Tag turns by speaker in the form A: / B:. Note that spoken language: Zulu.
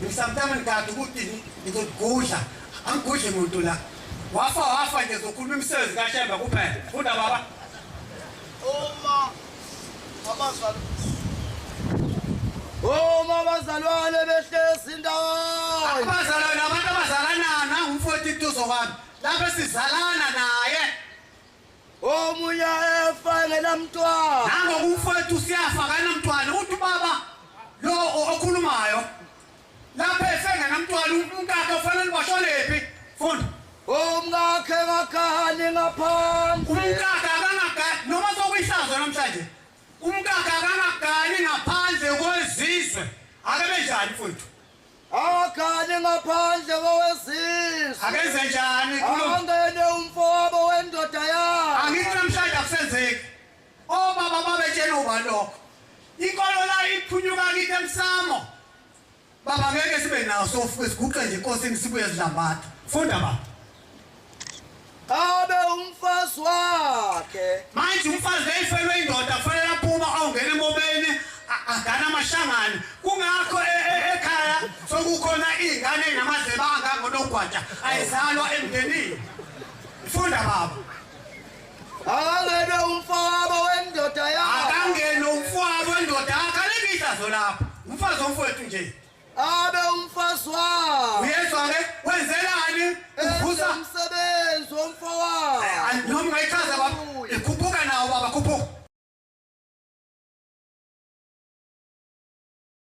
A: Ngisamtama ngigada ukuthi ngizogudla. Angigudli muntu la. Wafa wafa nje zokhuluma imisebenzi kaShembe kuphela. Funda baba.
B: Uma abazali Uma abazalwane behlezi ndawonye.
A: Abazalwane abantu abazalana nangumfowethu intuzo wami. Lapho sizalana naye.
B: Omunye efa engenamntwana.
A: Nangokumfowethu siyafa kanamntwana uthi ubaba lo okhulumayo lapho efe engenamntwana umkakhe ufanele bashonephi funda.
B: Umkakhe ngagani ngaphandle.
A: Umkakhe akangagani noma sokuyihlazo namhlanje. Umkakhe akangagani ngaphandle kwezizwe. Ake benjani mfowethu?
B: Akagani ngaphandle kowezizwe.
A: Akenze njani?
B: Angene umfowabo wendoda yakhe.
A: Angithi namhlanje akusenzeki. Obaba babetshela ubani lokho? Inkolo la iphunyuka kithi emsamo. Baba ngeke sibe nawo sofuke siguqe nje enkosini sibuye sidlambatha. Funda baba.
B: Abe umfazi wakhe.
A: Manje umfazi eyifelwe indoda kufanele aphuma awungena emobeni agana amashangane. Kungakho ekhaya sokukhona iy'ngane ey'namadlebe angangonogwaja ayizalwa emndenini. Funda baba.
B: Akangene umfowabo wendoda yakhe.
A: Akangene umfowabo wendoda yakhe. Alikho ihlazo lapho. Umfazi womfowethu nje.
B: Abe umfazi wakhe.
A: Uyezwa ke?